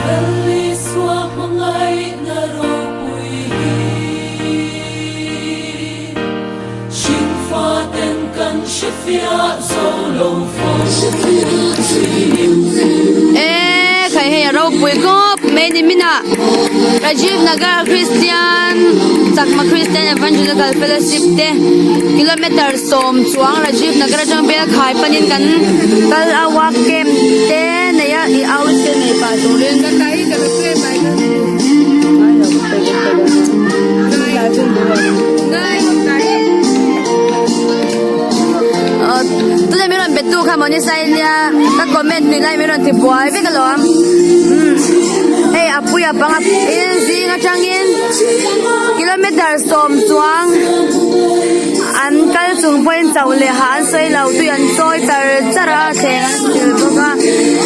Lal Isua hmangaihna ropui hi Hringfaten kan hrefiah zo lo fo. E khai hei a ropui khawp mai ni min ah Rajiv Nagar Christian Chakma Christian Evangelical Fellowship te kilometer sawm chuang Rajiv Nagar atang bel khai panin kan kal a walk camp te nei a ih au te nei pah turin Tuna min rawn betu kha maw ni sai nia ka comment tui lai min rawn ti buai vek alawm umm hei a puia panga in zing atangin kilometer sawm chuang an kal chung pawhin chauh leh hah an sawi lo tui an chawi char char a thleng an sil bawk a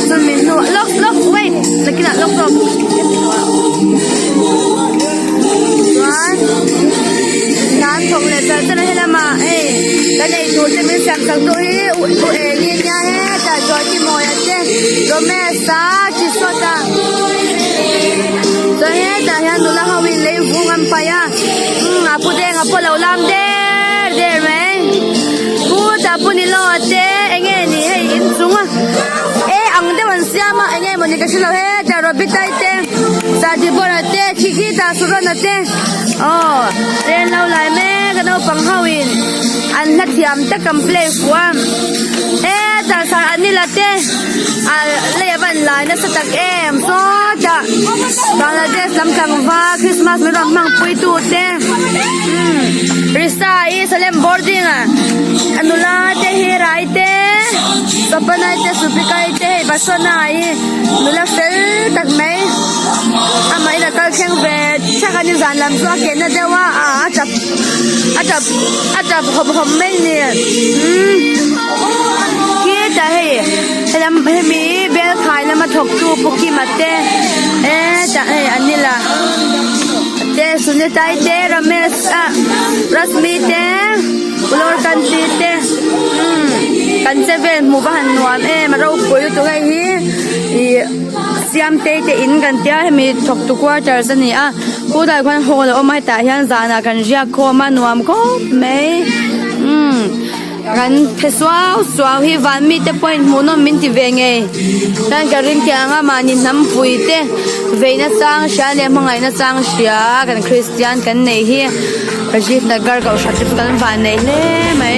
chumi hnuah lawk lawk wait nakinah lawk lawk chuan hna an thawk leh char char a helamah hei kan eitur te min siam sak tu hi u eng i nia hetah chuan ki mawia te Ramesh a Chisawt a chuan hetah hian nula ho in lei vung an paih a umm a pu denga pawh a lo lam der der mai pu tah pu ni lo te eng nge ni hei inchung a e ang deuh an siam a eng nge mawni ka hrelo hetah Robitai te Sadibawra te khi khi tah Surana te aw train lo lai mek a naupang ho in an hla thiam tak an play fuh a hetah sar Anila te ah lei a van lai nasa tak em sawtah Bangladesh lam tlangval Christmas min rawn hmang pui tu te umm Risa i Salem boarding ah a nula te hi rai te Swapanai te Supikai te hei Basona i nula fel tak mai amah in a kal thleng ve thak a ni zan lam chu a ke na deuh a ah a tap a tap a tap hawm hawm mai a ni umm khitah hei helam hemi bel khai lama thawk tu pu Kima te hetah hei Anila te Sunita-i te Ramesh ah Rashmi te Ulorkanti te umm kan che vel hmuh va han nuam em a ropui lutuk hei hi ih Siamtei te in kan tia hemi thawk tu quarters a ni a khutah khuan hall a awm a hetah hian zanah kan riak khawm a nuam khawp mai umm kan phe suau suau hi van mite pawhin hmuhnawm min ti ve ngei chuan ka ring teh ang a mahni hnam pui te veina chang hria leh hmangaihna chang hria kan Kristian kan neih hi Rajiv Nagar kohhran te chu kan van nei hle mai.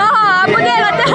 Aw pu Denga te.